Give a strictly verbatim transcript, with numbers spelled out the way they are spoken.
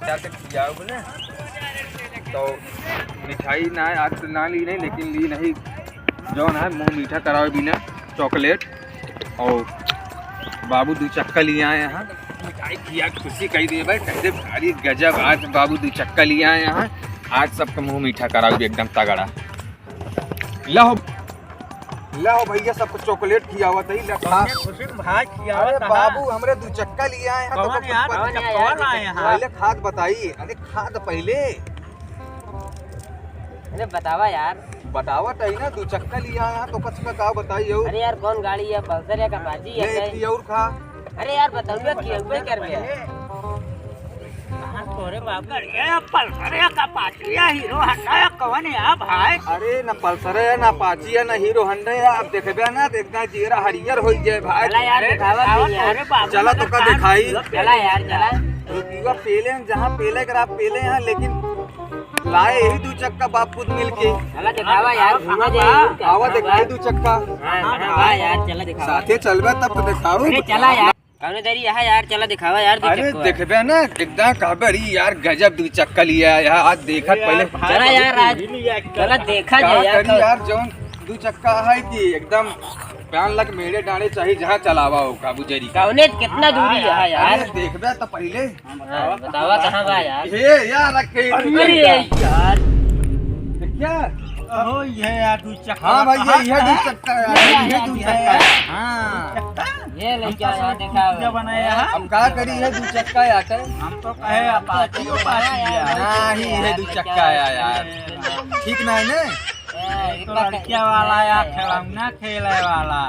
चार तक खियाओ बोले। तो मिठाई ना, आज तो ना ली नहीं, लेकिन ली नहीं, जौन है मुँह मीठा करावे बिना चॉकलेट। और बाबू दू चक्का लिए आए हैं, मिठाई खिया खुशी कही दे भाई, कह दे भारी गजब, आज बाबू दू चक्का लिए आए हैं, आज सबका मुँह मीठा करावे एकदम तगड़ा। ला हो, ला हो भैया, सबको चॉकलेट खियावत है, ला खा। कौने खुशी में भाई खियावत अरे है? बाबू, हमरे दू चक्का लिए आए हैं, तो कौन कुछ यार? पता कौन चक्का यार? वाला आए हैं? पहले खाद बताई, अरे खाद पहले। अरे बतावा यार। बतावा तो ही ना, दू चक्का लिए आए हैं, तो कुछ का का बताई हो? अरे यार, कौन गाड़ी है, पल्सर या अपाची है ले क्या? एक और खा। अरे यार, बताऊंगा कि हुए कर ले। कहाँ तोरे बाप का ये पल्सर या अपाची या हीरो होंडा या कौन है यार भाई? अरे ना पल्सर है, ना अपाची है, ना हीरो होंडा है। आप देखबे ना, देखना चेहरा हरियर हो जाए भाई। चला यार, अरे दिखावा बताओ भी यार। तोरे बाप चला का तो का कार दिखाई। चला यार, चला। रुपया पेले हैं, जहाँ पेले कर आप पेले हैं, लेकिन लाए यही दू चक्का बाप पूत मिल के। चला दिखावा यार, घूमा जाए। आवा दिखाई दू चक्का। हाँ, हाँ, वाह यार, चला दिखावा। साथे चलबे तब तो दिखाऊ। अरे चला यार। कौने दरी यहाँ यार, चला दिखावा यार, दू अरे चक्का। देखबे ना, एकदम कहबे, अरे यार गजब दू चक्का लिया यार, आज देखत अरे पहले। यार, चला यार, आज चला देखा का जाए यार, करी कौन यार, जौन दू चक्का है कि एकदम प्यान लग मेरे डांडे चाही, जहाँ चलावा हो काबू जरी। कौने कितना दूरी है यार? अरे देखबे तो पहले। हाँ, बतावा कहाँ बा यार? हे यार, रखे अरे यार। क्या? ओहो, ये यार दू चक्का। हाँ भाई, ये, ये दू चक्का यार, ये दू चक्का। हाँ। ये ले क्या यार, देखा क्या बनाया है? हम का करी है दू चक्का यार? हम तो कहे अपाची, अपाची है। नहीं, ये दू चक्का आया यार। ठीक ना है ना? ये तो लड़किया वाला या खिलौना खेले वाला।